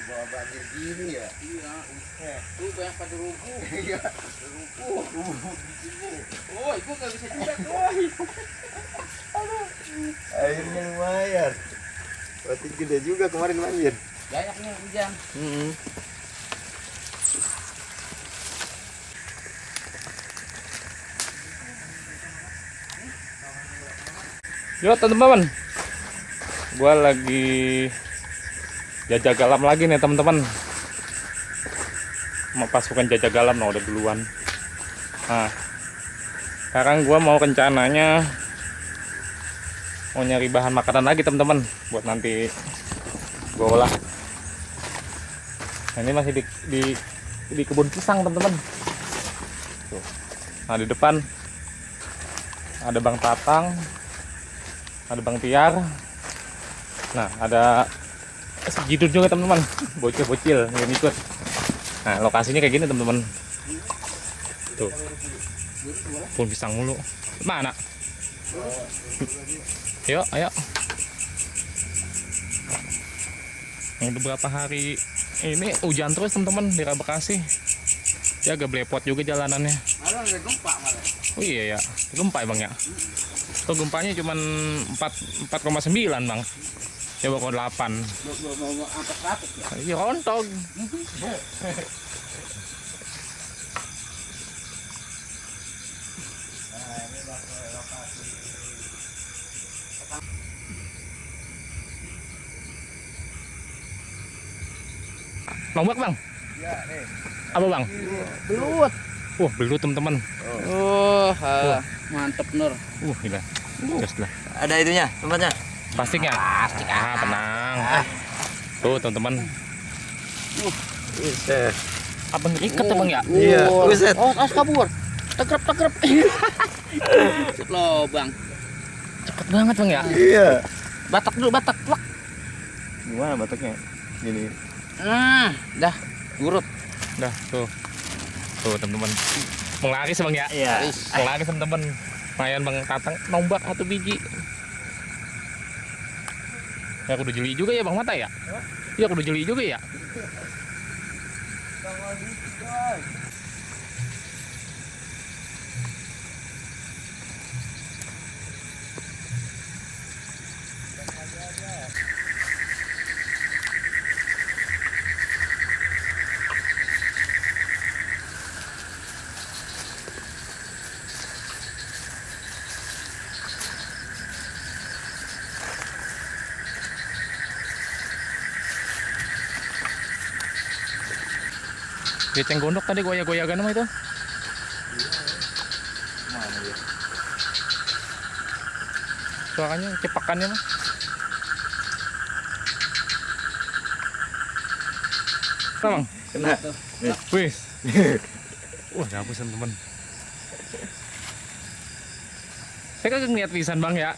Bawa banjir gini ya? Iya. Tuh banyak pada rubuh. Iya. Rubuh. Oh, ibu nggak bisa juga tuh. Airnya lumayan. Berarti gede juga kemarin banjir. Banyak nih hujan. Yo teman-teman, gua lagi jajak galam lagi nih teman-teman. Mau pasukan jajak galam, udah duluan. Nah, sekarang gua mau rencananya mau nyari bahan makanan lagi teman-teman, buat nanti gua olah. Nah, ini masih di kebun pisang teman-teman. Nah, di depan ada Bang Tatang, ada Bang Tiar. Nah, ada si Jidun juga teman-teman, bocil-bocil yang ikut. Nah, lokasinya kayak gini teman-teman. Tuh, pohon pisang mulu. Mana? Yuk, ayo. Yang beberapa hari ini hujan terus teman-teman di Bekasi. Ya agak blepot juga jalanannya. Malah ada gempa malah. Oh iya ya, gempa ya Bang ya. Tuh gempanya cuma 4,9 Bang. Coba kok 8. Mau angkat 100 ya. Iya rontok. Bang Bak Bang. Iya, nih. Apa Bang? Belut. Wah, belut teman-teman. Mantep Nur. Gila. Terus lah. Ada itunya, tempatnya. Plastiknya. Plastik. Tenang. Tuh teman-teman. Buset. Apa ikat ya Bang ya? Iya, buset. Oh, as kabur. Tegrep. Set lo, Bang. Cepet banget Bang ya. Iya. Batak dulu, batak. Plak. Gimana bataknya? Gini. Nah, dah urut. Dah, tuh. Tuh teman-teman. Menglaris Bang ya? Iya. Menglaris teman-teman. Lumayan Bang Tatang nombak 1 biji. Ya kudu jeli juga ya Bang Mata ya? Iya kudu jeli juga ya? Geceng gondok tadi goyah-goyagan mah itu. Mana ya? Suaranya cepakannya mah. Bang. Kena. Wih. Wah, dapus teman-teman. Saya kagak ngeliat pisan Bang ya.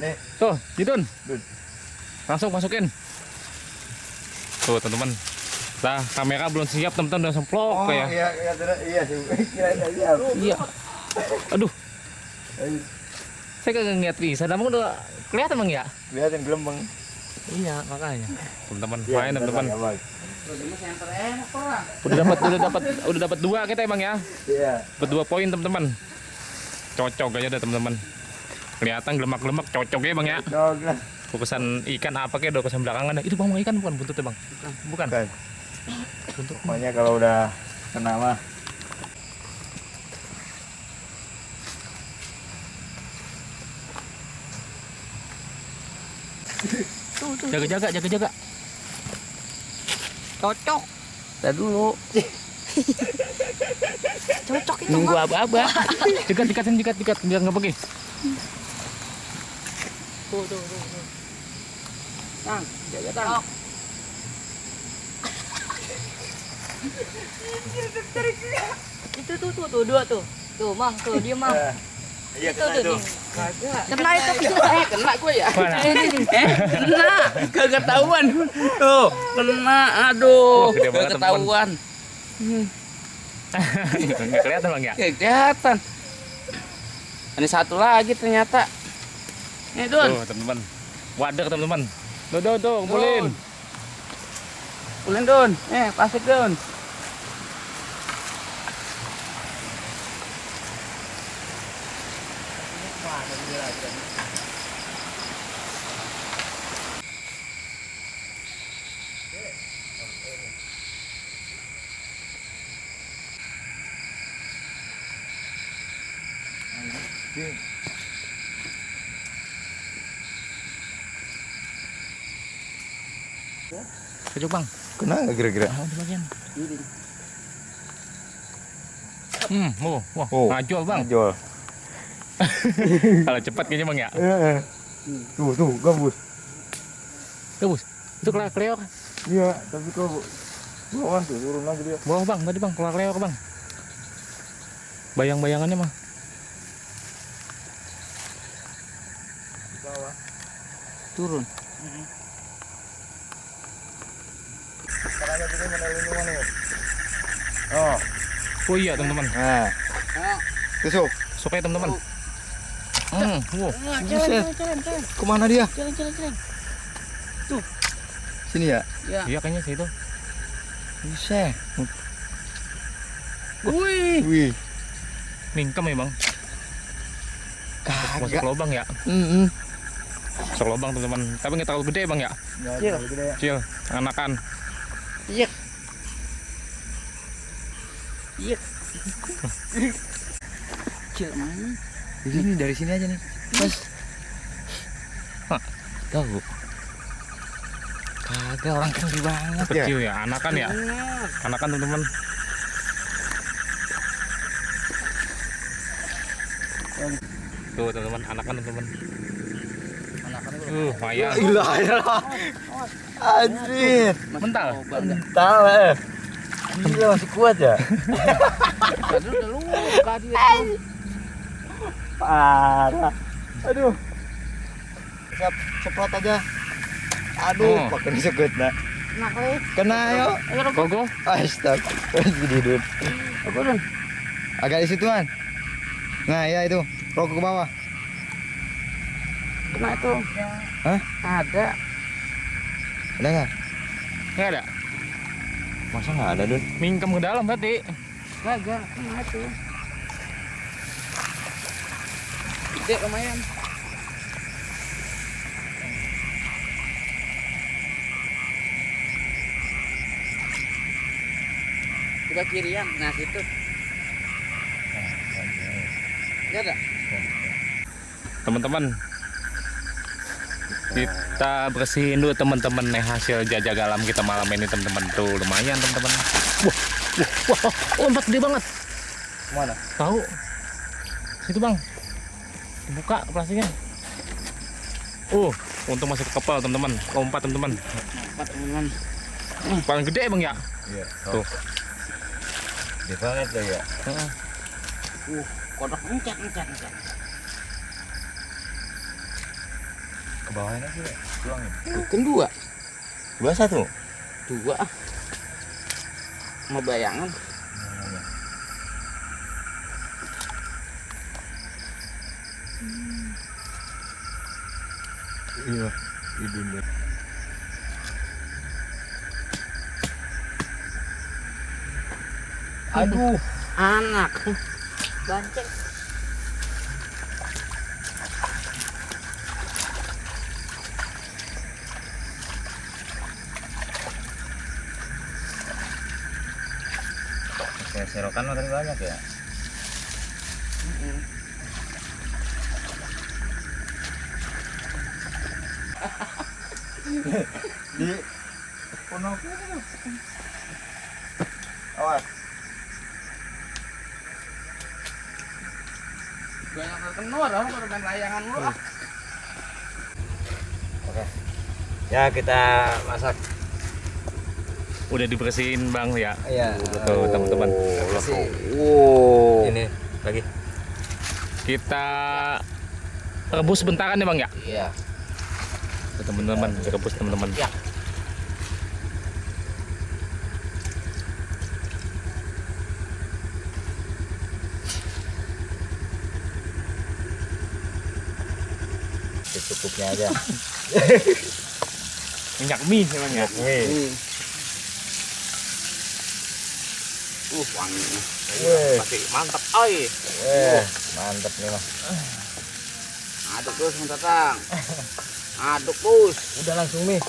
Nih. Tuh, Jidun. Dun. Langsung masukin. Tuh, teman-teman. Lah, kamera belum siap, teman-teman udah semplok Oh, kayak. iya sih. Kirain aja siap. Iya. Aduh. Saya kagak ngeliat pisan, Abang udah kelihatan Bang ya? Lihatin gelembang. Iya, makanya. Teman-teman, Iya, main teman-teman. bentar, Bang. Udah dapat 2 kita Bang ya. Iya. Dapat 2 poin teman-teman. Cocok aja deh teman-teman. Kelihatan gelemak-gelemak cocok ya Bang ya. Dog lah. Fokusan ikan apa kayak fokusan belakangan. Itu Bang ikan bukan buntutnya Bang. Bukan. Kan. Buntut. Pokoknya kalau udah kena mah. Jaga. Cocok. Tar dulu. Cocok itu. Nunggu aba-aba. Dekat biar nggak pergi. Tuh. Tang, jaga Tang. Itu tuh 2 tuh. Tuh, Mang, tuh dia Mang. Iya Itu tuh nih. Kena itu. Kena gue ya. Mana? Kena. Kagak ketahuan. Tuh, kena. Aduh, Wah, gede banget, kagak ketahuan. Nggak kelihatan Bang ya? Kelihatan. Ini satu lagi ternyata. Nih, Dun. Tuh teman-teman. Wadah teman-teman. Tuh, kumpulin. Ulen Don. Pasik Don. Kejok bang. Kena nggak kira-kira? Di bagian. Wah, Oh. ngajol bang. Jual. Kalau cepat kayaknya bang ya. Tuh, gabus. Bagus. Itu kleok. Iya, tapi kok bawah tuh turun lagi dia. Bawah bang, tadi bang, kleok bang. Bayang-bayangannya mah. Turun. Caranya juga menelinungan nih. Oh, Oh iya teman-teman. nah, Oh. tusuk. Suka ya teman-teman. Wow. Jalan. Kemana dia? Jalan. Sini ya? Ya. Iya kayaknya sih itu. Bisa. Wih. Wih, Mingkem ya bang. Masuk kagak. lubang ya. Masuk lubang teman-teman. Tapi nggak terlalu gede bang ya. Kecil. Kecil, anakan. Iya. Kecil mana? Di sini, dari sini aja nih. Mas. Tahu. Kagak, orang tinggi banget ya. Kecil ya, anakan ya. Enak. Anakan teman-teman. Tuh teman-teman, anakan teman-teman. Lumayan. Ilah, ya. Anjir. Mental. Mental ya. Gila, masih kuat ya? Tadi udah luka dia tuh. Parah. Aduh. Ceprot aja. Aduh, Oh. pakai disebut nak. Enak weh. Kena ayo. Gogo. Astaga. Jadi dud. Apa Don? Agak di situan. Nah, ya itu. Rokok ke bawah. Kena itu. Hah? Ada. Ada nggak? Nggak ada. Masa nggak ada, Dun? Mingkem ke dalam berarti. Kagak. Kena itu. Gede lumayan. Sebelah kirian. Nah situ. Gak ada. Teman-teman, kita bersihin dulu teman-teman nih hasil jajak alam kita malam ini teman-teman. Tuh lumayan teman-teman. Wah, lompat gede banget. Mana? Tahu? Situ bang. Buka plastiknya. Untung masuk ke kepala teman-teman. Lompat teman-teman. Empat teman. Paling gede bang ya. Iya. Tuh. Di banget tuh ya. Kodok encat. Ke bawahnya sih. Tulangnya. Bukan dua. 21. Dua. Mau bayangan. Iya. Idun. Aduh. Anak. Banceng. Kayak serokan mah tadi banyak ya. Di ponoknya tuh. Awas. Banyak kenor dong kalau main layangan lu. Oke. Ya kita masak. Udah dibersihin bang ya. Iya. Tuh teman-teman. Wow. Ini lagi. Kita rebus bentaran ya bang ya. Iya. Tuh, teman-teman, direbus teman-teman. Ya. Secukupnya aja. Minyak mie ya bang ya. Wih. Wanginya. Weh. Pasti mantap, oi. Mantap nih mah. Aduk terus, Mang Tatang. Aduk terus. Udah langsung nih.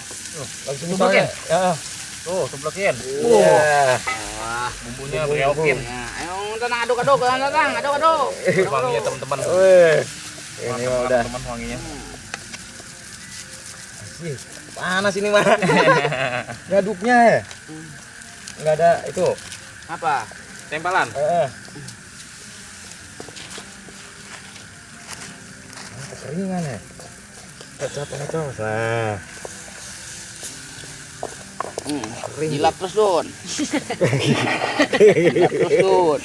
Langsung Tumpukin. Ya. Tuh, ceplokin. Wah. Wah, Bumbunya bereokin. ya. Ayo Mang Tatang aduk, Mang Tatang. Aduk. Wanginya teman-teman. Weh. Ini Mantap mah banget, udah. teman wanginya. Asik. Panas ini mah. Ngaduknya ya. Enggak ada itu. Apa? Tempalan. Keringan ya. Ngecos. Nah. Jilat terus, Don. Jilat terus, Don.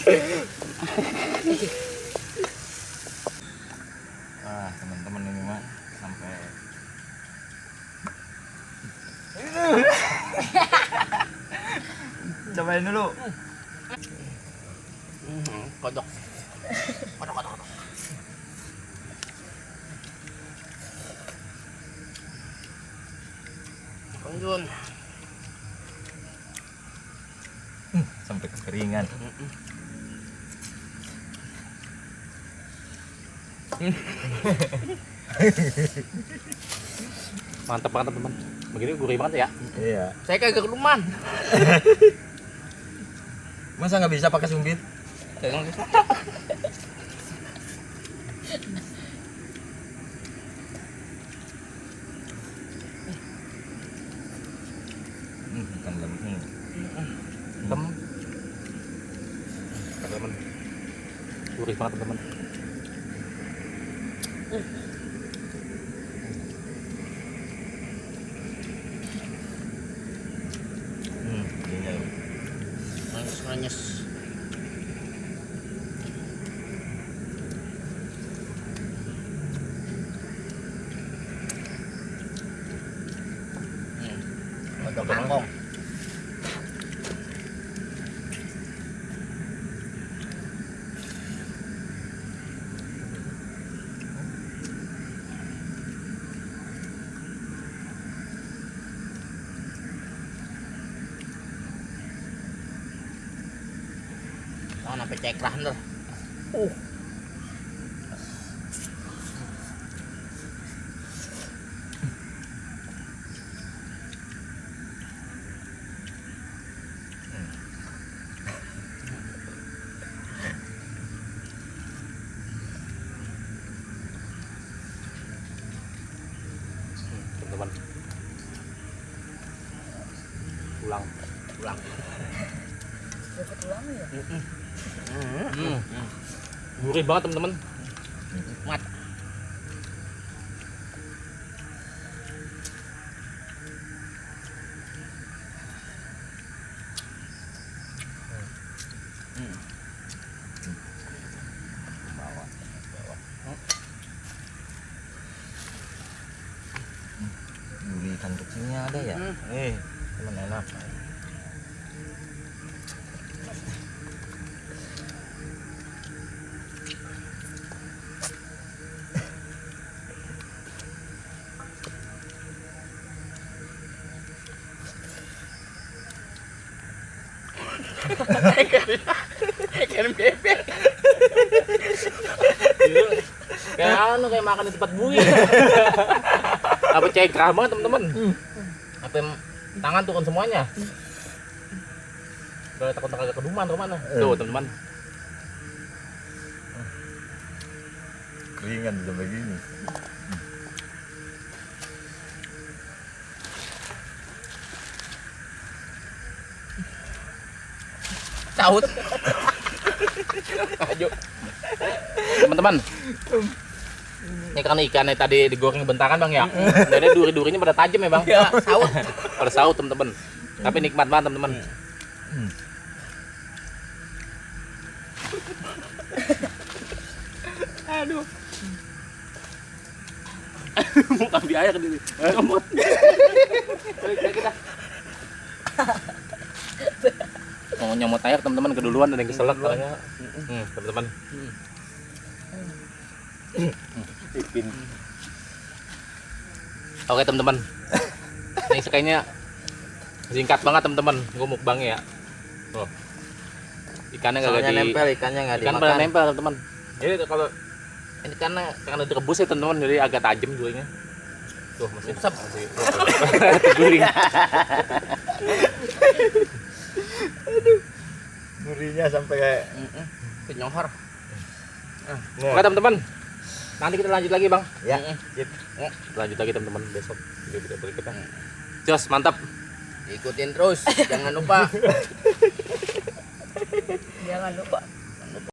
Wah, teman-teman ini mah sampai cobain dulu. Kodok. Kodok. Don. Sampai kekeringan. Mantap banget teman. Begini gurih banget ya. Iya. Saya kagak keduman. Masa nggak bisa pakai sumbit? Bukan lembut. Teman. Gurih banget teman. Iya. Manis. Kodok kangkong. Oh, sampai cekrah ntar. Teman-teman. Pulang. Dapat ulang ya? Gurih banget teman-teman. Mat. Gurih ikan kecilnya ada ya? Teman enak. Ikan bebek. Kayak makan di tempat bui. Apa cekrah banget teman-teman. Apa tangan turun semuanya. Kalau takut kagak keduman kemana? Tuh teman-teman. Keringan sampai gini. Saut. Ayo. Teman-teman. Ini kan ikannya tadi digoreng bentakan bang ya. Dan duri-durinya pada tajam ya bang. Saut. Pada saut teman-teman. Tapi nikmat banget teman-teman. Aduh. Muka di air ini. Ngomot. Balik kita. Mau nyomot air teman-teman keduluan ada yang keselak katanya. Teman-teman. Oke teman-teman. Ini kayaknya singkat banget teman-teman. Gue mukbangnya ya. Tuh. Ikannya nggak Soalnya di nempel, ikannya nggak ikan pada dimakan. nempel teman. Jadi kalau ini karena direbus ya teman-teman, jadi agak tajam jualnya. Tuh masih terguling. Durinya sampai kayak Penyohor. Oke teman-teman, nanti kita lanjut lagi bang. ya. Lanjut lagi teman-teman besok video berikutnya. Jos mantap. Ikutin terus, jangan lupa. Jangan lupa